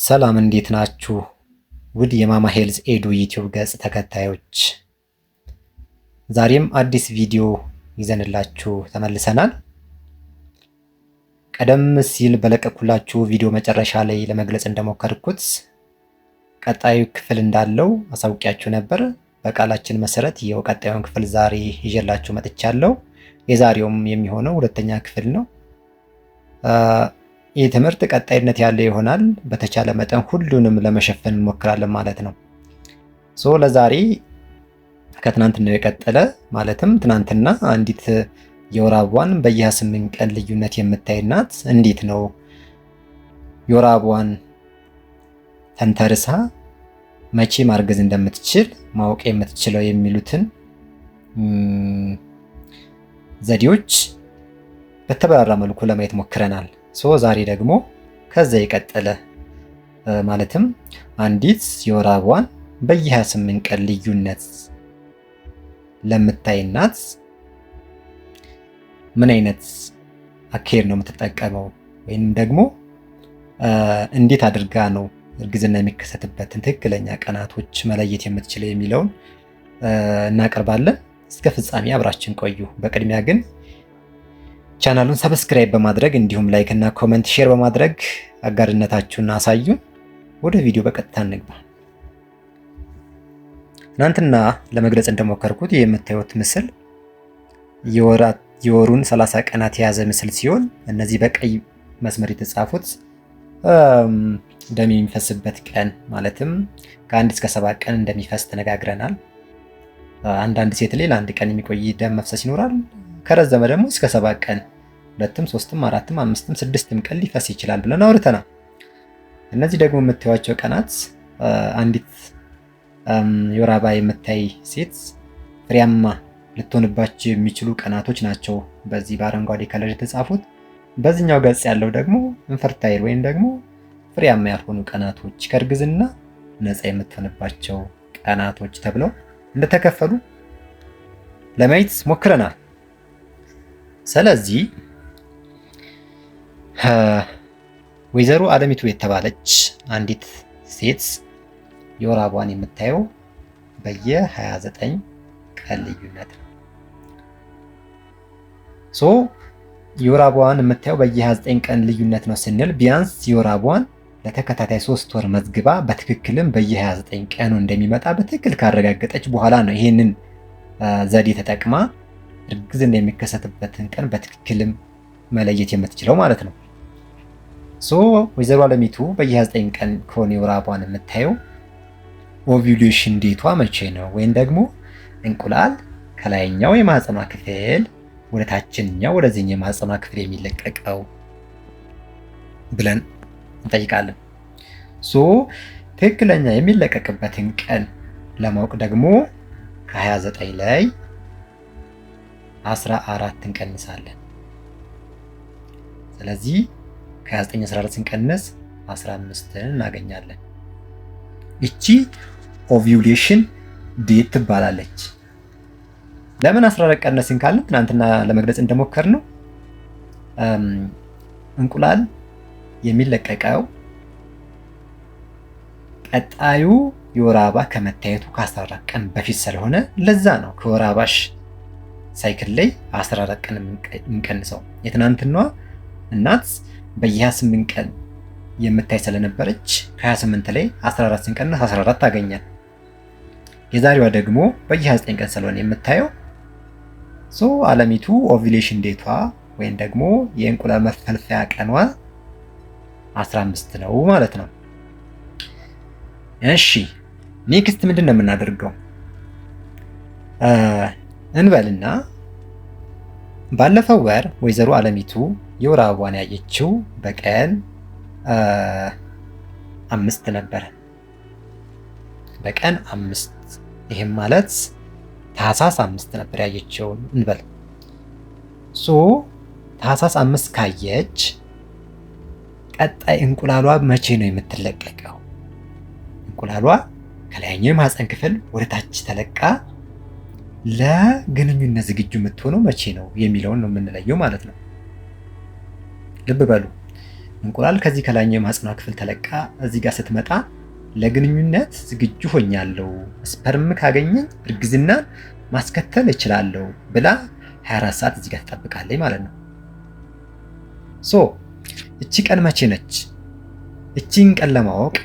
ሰላም እንዴት ናችሁ? ውድ የማማ Health Edu YouTube ገጽ ተከታዮች፣ ዛሬም አዲስ ቪዲዮ ይዘንላችሁ ተመልሰናል። ቀደም ሲል በለቀኩላችሁ ቪዲዮ መጨረሻ ላይ ለመግለጽ እንደሞከርኩት ቀጣዩ ክፍል እንዳለው አሳውቂያችሁ ነበር። በቃላችን መሰረት ይኸው ቀጣዩን ክፍል ዛሬ ይዤላችሁ መጥቻለሁ። የዛሬውም የሚሆነው ሁለተኛ ክፍል ነው። ይህ ትምህርት ቀጣይነት ያለው ይሆናል። በተቻለ መጠን ሁሉንም ለመሸፈን እንሞክራለን ማለት ነው። So ለዛሬ ከትናንትናው የቀጠለ፣ ማለትም ትናንትና አንዲት የወር አበባዋን በየ28 ቀን ልዩነት የምታይ እናት እንዴት ነው የወር አበባዋን ተንተርሳ መቼ ማርገዝ እንደምትችል ማወቅ የምትችለው የሚሉትን ዘዴዎች በተብራራ መልኩ ለማየት ሞክረናል። So ዛሬ ደግሞ ከዛ የቀጠለ፣ ማለትም አንዲት የወር አበባዋን በየ28 ቀን ልዩነት ለምታይ እናት ምን አይነት አካሄድ ነው የምትጠቀመው ወይንም ደግሞ እንዴት አድርጋ ነው እርግዝና የሚከሰትበትን ትክክለኛ ቀናቶች መለየት የምትችለው የሚለውን እናቀርባለን። እስከ ፍጻሜ አብራችሁን ቆዩ። በቅድሚያ ግን ቻናሉን subscribe በማድረግ እንዲሁም like እና comment፣ share በማድረግ አጋርነታችሁን አሳዩን። ወደ ቪዲዮ በቀጥታ እንግባ። ትናንትና ለመግለጽ እንደሞከርኩት የምታዩት ምስል የወሩን 30 ቀናት የያዘ ምስል ሲሆን እነዚህ በቀይ መስመር የተጻፉት ደም የሚፈስበት ቀን፣ ማለትም ከ1 እስከ 7 ቀን እንደሚፈስ ተነጋግረናል። አንዳንድ ሴት ላይ ለ1 ቀን የሚቆይ ደም መፍሰስ ይኖራል። ከረዘመ ደግሞ እስከ 7 ቀን፣ ሁለትም፣ ሶስትም፣ አራትም፣ አምስትም፣ ስድስትም ቀን ሊፈስ ይችላል ብለን አውርተናል። እነዚህ ደግሞ የምታዩቸው ቀናት አንዲት የወር አበባ የምታይ ሴት ፍሬያማ ልትሆንባቸው የሚችሉ ቀናቶች ናቸው በዚህ በአረንጓዴ color የተጻፉት። በዚህኛው ገጽ ያለው ደግሞ infertile ወይም ደግሞ ፍሬያማ ያልሆኑ ቀናቶች፣ ከእርግዝና ነፃ የምትሆንባቸው ቀናቶች ተብለው እንደተከፈሉ ለማየት ሞክረናል። ስለዚህ ወይዘሮ አለሚቱ የተባለች አንዲት ሴት የወር አበባዋን የምታየው በየ29 ቀን ልዩነት ነው። So የወር አበባዋን የምታየው በየ29 ቀን ልዩነት ነው ስንል ቢያንስ የወር አበባዋን ለተከታታይ 3 ወር መዝግባ በትክክልም በየ29 ቀኑ እንደሚመጣ በትክክል ካረጋገጠች በኋላ ነው ይሄንን ዘዴ ተጠቅማ እርግዝና የሚከሰትበትን ቀን በትክክልም መለየት የምትችለው ማለት ነው። So ወይዘሮ አለሚቱ በየ29 ቀን ከሆነ የወር አበባዋን የምታየው ovulation date ቷ መቼ ነው? ወይም ደግሞ እንቁላል ከላይኛው የማህፀኗ ክፍል ወደ ታችኛው ወደዚህኛው የማህፀኗ ክፍል የሚለቀቀው ብለን እንጠይቃለን። So ትክክለኛ የሚለቀቅበትን ቀን ለማወቅ ደግሞ ከ29 ላይ 14 እንቀንሳለን። ስለዚህ ከ29 14 ስንቀንስ 15ን እናገኛለን። እቺ ovulation date ትባላለች። ለምን 14 ቀነስን ካልን ትናንትና ለመግለጽ እንደሞከርነው እንቁላል የሚለቀቀው ቀጣዩ የወር አበባ ከመታየቱ ከ14 ቀን በፊት ስለሆነ ለዛ ነው ከወር አበባሽ cycle ላይ 14 ቀን የምንቀንሰው። የትናንትናዋ እናት በየ28 ቀን የምታይ ስለነበረች ከ28 ላይ 14 ስንቀንስ 14 አገኘን። የዛሬዋ ደግሞ በየ29 ቀን ስለሆነ የምታየው፣ so አለሚቱ ovulation date ቷ ወይም ደግሞ የእንቁላል መፈልፈያ ቀኗ 15 ነው ማለት ነው። እሺ፣ next ምንድን ነው የምናደርገው? እንበልና ባለፈው ወር ወይዘሮ አለሚቱ የወር አበባዋን ያየችው በቀን 5 ነበረ። በቀን 5፣ ይህም ማለት ታህሳስ 5 ነበር ያየችው እንበል። So ታህሳስ 5 ካየች ቀጣይ እንቁላሏ መቼ ነው የምትለቀቀው? እንቁላሏ ከላይኛው የማህፀን ክፍል ወደ ታች ተለቃ ለግንኙነት ዝግጁ የምትሆነው መቼ ነው የሚለውን ነው የምንለየው ማለት ነው። ልብ በሉ። እንቁላል ከዚህ ከላይኛው የማህፀኗ ክፍል ተለቃ እዚህ ጋር ስትመጣ ለግንኙነት ዝግጁ ሆኛለሁ፣ sperm ካገኘኝ እርግዝናን ማስከተል እችላለሁ ብላ 24 ሰዓት እዚህ ጋር ትጠብቃለች ማለት ነው። So እቺ ቀን መቼ ነች? እቺን ቀን ለማወቅ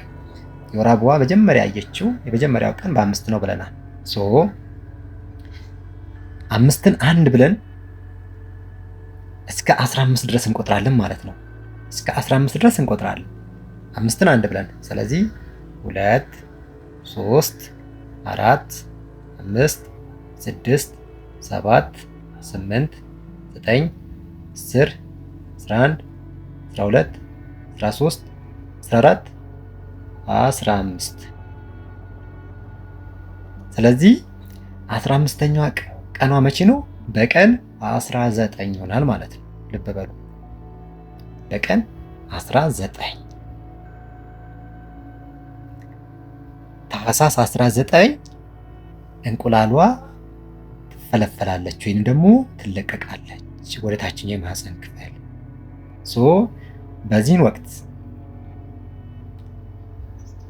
የወር አበባዋ መጀመሪያ ያየችው የመጀመሪያው ቀን በ5 ነው ብለናል። So 5ን 1 ብለን እስከ 15 ድረስ እንቆጥራለን ማለት ነው። እስከ 15 ድረስ እንቆጥራለን 5ን 1 ብለን። ስለዚህ 2 3 4 5 6 7 8 9 10 11 12 13 14 15። ስለዚህ 15ኛዋ ቀኗ መቼ ነው? በቀን 19 ይሆናል ማለት ነው። ልብ በሉ በቀን 19 ታህሳስ 19 እንቁላሏ ትፈለፈላለች ወይንም ደግሞ ትለቀቃለች ወደ ታችኛው የማህፀን ክፍል። So በዚህን ወቅት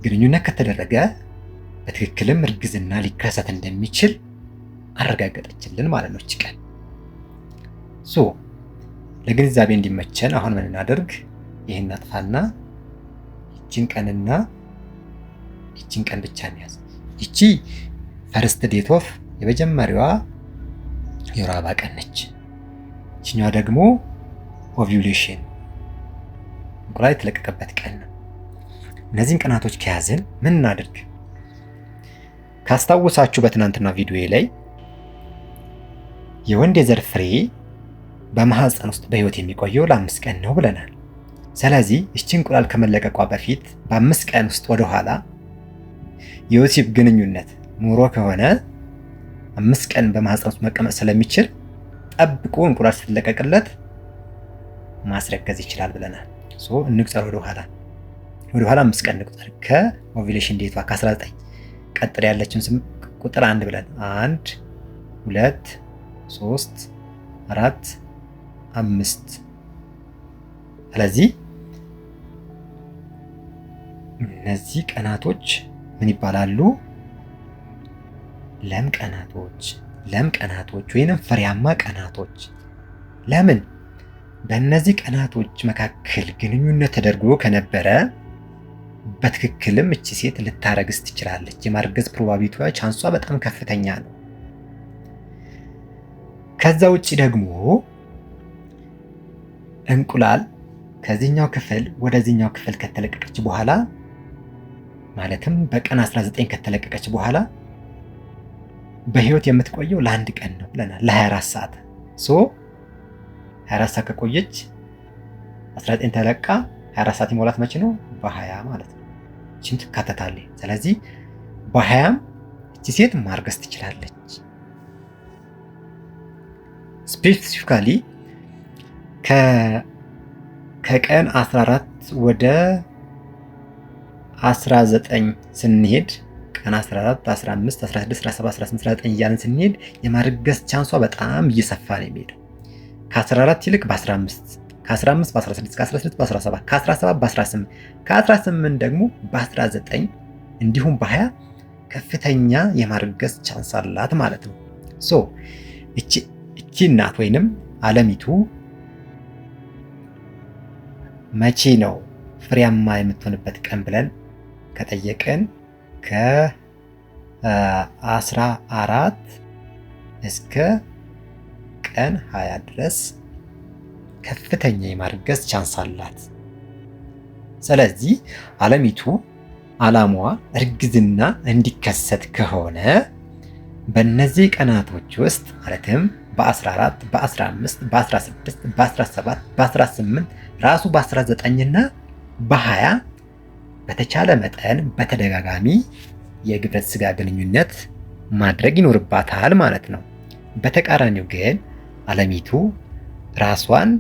ግንኙነት ከተደረገ በትክክልም እርግዝና ሊከሰት እንደሚችል አረጋገጠችልን ማለት ነው እቺ ቀን። So ለግንዛቤ እንዲመቸን አሁን ምን እናደርግ? ይሄን አጥፋና ይቺን ቀንና ይቺን ቀን ብቻ እንያዝ። ይቺ first date of የመጀመሪያዋ የወር አበባ ቀን ነች። ይቺኛዋ ደግሞ ovulation እንቁላል የተለቀቀበት ቀን ነው። እነዚህን ቀናቶች ከያዝን ምን እናድርግ? ካስታወሳችሁ በትናንትና ቪዲዮ ላይ የወንድ የዘር ፍሬ በማህፀን ውስጥ በህይወት የሚቆየው ለ5 ቀን ነው ብለናል። ስለዚህ እቺ እንቁላል ከመለቀቋ በፊት በ5 ቀን ውስጥ ወደኋላ የወሲብ ግንኙነት ኑሮ ከሆነ 5 ቀን በማህፀን ውስጥ መቀመጥ ስለሚችል ጠብቆ እንቁላል ስትለቀቅለት ማስረገዝ ይችላል ብለናል። So እንቁጠር ወደኋላ 5 ቀን እንቁጠር። ከ ovulation date ቷ ከ19 ቀጥል ያለችን ቁጥር 1 ብለን 1 2 3 4 5። ስለዚህ እነዚህ ቀናቶች ምን ይባላሉ? ለም ቀናቶች፣ ለም ቀናቶች ወይንም ፍሬያማ ቀናቶች። ለምን? በእነዚህ ቀናቶች መካከል ግንኙነት ተደርጎ ከነበረ በትክክልም እቺ ሴት ልታረግዝ ትችላለች። የማርገዝ probability ዋ chance ሷ በጣም ከፍተኛ ነው። ከዛ ውጪ ደግሞ እንቁላል ከዚህኛው ክፍል ወደዚህኛው ክፍል ከተለቀቀች በኋላ ማለትም በቀን 19 ከተለቀቀች በኋላ በህይወት የምትቆየው ለአንድ ቀን ነው ብለናል፣ ለ24 ሰዓት። So 24 ሰዓት ከቆየች 19 ተለቃ 24 ሰዓት ይሞላት መቼ ነው? በ20 ማለት ነው። እቺም ትካተታለች። ስለዚህ በ20ም እቺ ሴት ማርገዝ ትችላለች። Specifically ከቀን 14 ወደ 19 ስንሄድ ቀን 14፣ 15፣ 16፣ 17፣ 18፣ 19 እያልን ስንሄድ የማርገዝ chance ሷ በጣም እየሰፋ ነው የሚሄደው። ከ14 ይልቅ በ15፣ ከ15 በ16፣ ከ16 በ17፣ ከ17 በ18፣ ከ18 ደግሞ በ19 እንዲሁም በ20 ከፍተኛ የማርገዝ chance አላት ማለት ነው። So እቺ እናት ወይንም አለሚቱ መቼ ነው ፍሬያማ የምትሆንበት ቀን ብለን ከጠየቅን ከ14 እስከ ቀን 20 ድረስ ከፍተኛ የማርገዝ chance አላት። ስለዚህ አለሚቱ ዓላማዋ እርግዝና እንዲከሰት ከሆነ በእነዚህ ቀናቶች ውስጥ ማለትም በ14፣ በ15፣ በ16፣ በ17፣ በ18 ራሱ በ19 እና በ20 በተቻለ መጠን በተደጋጋሚ የግብረ ስጋ ግንኙነት ማድረግ ይኖርባታል ማለት ነው። በተቃራኒው ግን አለሚቱ ራሷን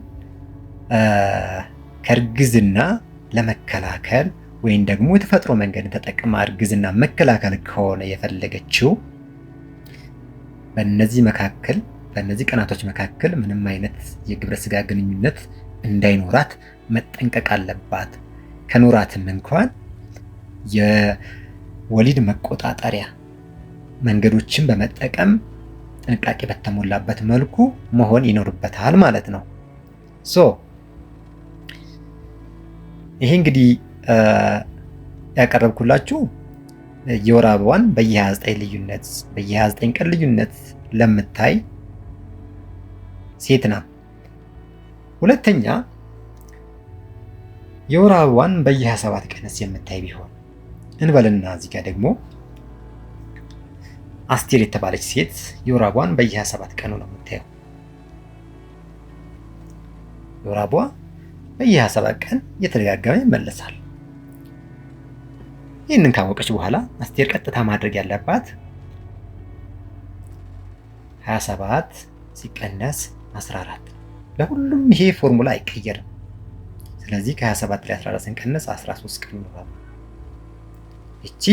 ከእርግዝና ለመከላከል ወይም ደግሞ የተፈጥሮ መንገድን ተጠቅማ እርግዝና መከላከል ከሆነ የፈለገችው በእነዚህ መካከል በእነዚህ ቀናቶች መካከል ምንም አይነት የግብረ ስጋ ግንኙነት እንዳይኖራት መጠንቀቅ አለባት። ከኖራትም እንኳን የወሊድ መቆጣጠሪያ መንገዶችን በመጠቀም ጥንቃቄ በተሞላበት መልኩ መሆን ይኖርበታል ማለት ነው። So ይሄ እንግዲህ ያቀረብኩላችሁ የወር አበባዋን በየ29 ልዩነት በየ29 ቀን ልዩነት ለምታይ ሴት ናት። ሁለተኛ የወር አበባዋን በየ27 ቀንስ የምታይ ቢሆን እንበልና እዚህ ጋር ደግሞ አስቴር የተባለች ሴት የወር አበባዋን በየ27 ቀኑ ነው የምታየው። የወር አበባዋ በየ27 ቀን እየተደጋገመ ይመለሳል። ይህንን ካወቀች በኋላ አስቴር ቀጥታ ማድረግ ያለባት 27 ሲቀነስ 14 ለሁሉም ይሄ ፎርሙላ አይቀየርም። ስለዚህ ከ27 ላይ 14 ስንቀንስ 13 ቀን ይኖራል። እቺ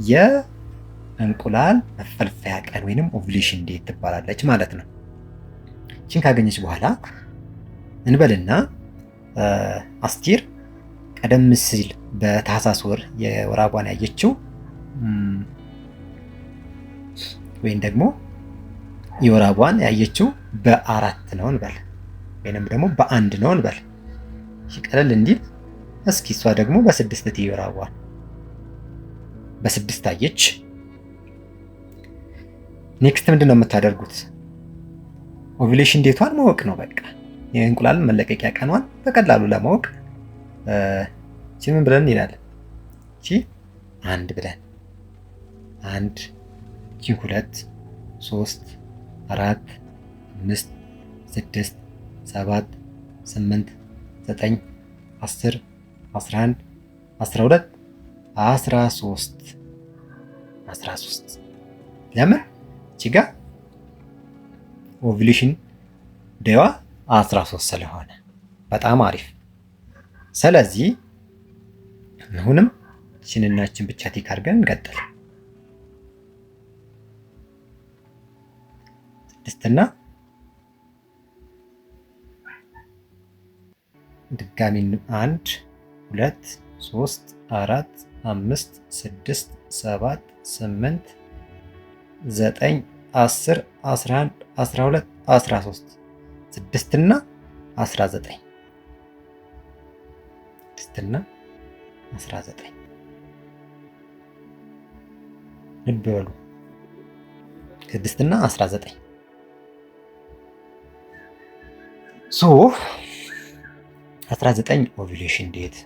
የእንቁላል መፈልፈያ ቀን ወይንም ovulation date ትባላለች ማለት ነው። እቺን ካገኘች በኋላ እንበልና አስቴር ቀደም ሲል በታህሳስ ወር የወር አበባዋን ያየችው ወይም ደግሞ የወር አበባዋን ያየችው በ4 ነው እንበል፣ ወይንም ደግሞ በ1 ነው እንበል። ቀለል እንዲል እስኪ እሷ ደግሞ በ6 የወር አበባዋን በ6 አየች። Next ምንድን ነው የምታደርጉት? Ovulation date ቷን ማወቅ ነው። በቃ የእንቁላል መለቀቂያ ቀኗን በቀላሉ ለማወቅ እቺ ምን ብለን እንሄዳለን? እቺ 1 ብለን 1 እቺ 2 3 4 5 6 7 8 9 10 11 12 13 13 ለምን እቺ ጋር ovulation day ዋ 13 ስለሆነ በጣም አሪፍ። ስለዚህ አሁንም እቺንና እቺን ብቻ tick አድርገን እንቀጥል። 6ና ድጋሚ 1 2 3 4 5 6 7 8 9 10 11 12 13 6 እና 19 6 እና 19 ልብ በሉ 6 እና 19 so 19 ovulation date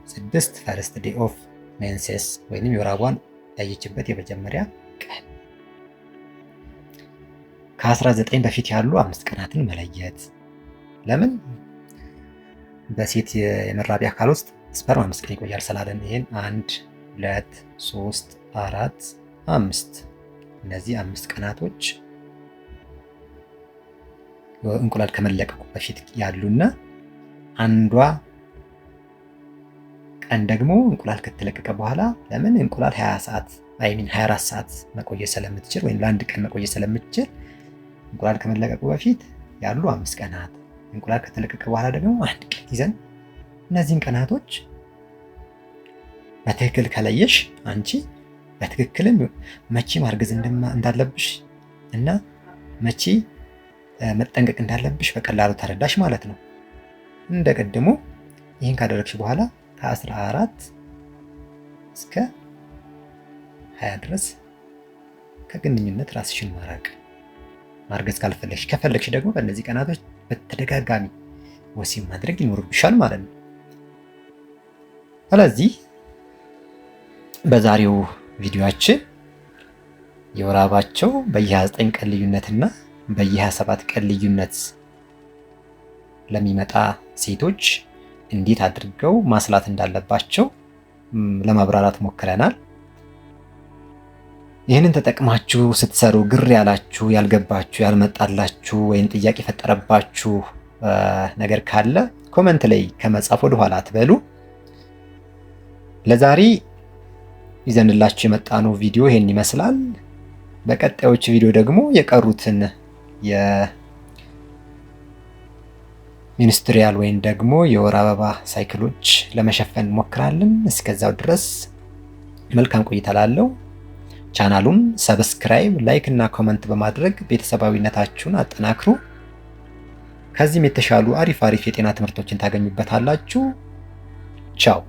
6 first day of menses ወይንም የወር አበባዋን ያየችበት የመጀመሪያ ቀን ከ19 በፊት ያሉ 5 ቀናትን መለየት። ለምን በሴት የመራቢያ አካል ውስጥ sperm 5 ቀን ይቆያል ስላለን ይሄን 1 2 3 4 5 እነዚህ 5 ቀናቶች እንቁላል ከመለቀቁ በፊት ያሉና አንዷ ቀን ደግሞ እንቁላል ከተለቀቀ በኋላ ለምን እንቁላል 20 ሰዓት 24 ሰዓት መቆየት ስለምትችል ወይም ለአንድ ቀን መቆየት ስለምትችል እንቁላል ከመለቀቁ በፊት ያሉ 5 ቀናት እንቁላል ከተለቀቀ በኋላ ደግሞ 1 ቀን ይዘን እነዚህን ቀናቶች በትክክል ከለየሽ አንቺ በትክክልም መቼ ማርገዝ እንዳለብሽ እና መቼ መጠንቀቅ እንዳለብሽ በቀላሉ ተረዳሽ ማለት ነው። እንደ ቀድሞ ይህን ካደረግሽ በኋላ ከ14 እስከ 20 ድረስ ከግንኙነት ራስሽን ማራቅ ማርገዝ ካልፈለግሽ፣ ከፈለግሽ ደግሞ በእነዚህ ቀናቶች በተደጋጋሚ ወሲብ ማድረግ ይኖርብሻል ማለት ነው። ስለዚህ በዛሬው ቪዲዮአችን የወር አበባቸው በየ29 ቀን ልዩነትና በየ27 ቀን ልዩነት ለሚመጣ ሴቶች እንዴት አድርገው ማስላት እንዳለባቸው ለማብራራት ሞክረናል። ይህንን ተጠቅማችሁ ስትሰሩ ግር ያላችሁ፣ ያልገባችሁ፣ ያልመጣላችሁ ወይም ጥያቄ የፈጠረባችሁ ነገር ካለ comment ላይ ከመጻፍ ወደ ኋላ አትበሉ። ለዛሬ ይዘንላችሁ የመጣነው ቪዲዮ ይሄን ይመስላል። በቀጣዮች ቪዲዮ ደግሞ የቀሩትን Menstrual ወይም ደግሞ የወር አበባ cycle ኦች ለመሸፈን እንሞክራለን። እስከዛው ድረስ መልካም ቆይታ ላለው ቻናሉን subscribe፣ like እና comment በማድረግ ቤተሰባዊነታችሁን አጠናክሩ። ከዚህም የተሻሉ አሪፍ አሪፍ የጤና ትምህርቶችን ታገኙበታላችሁ። ቻው።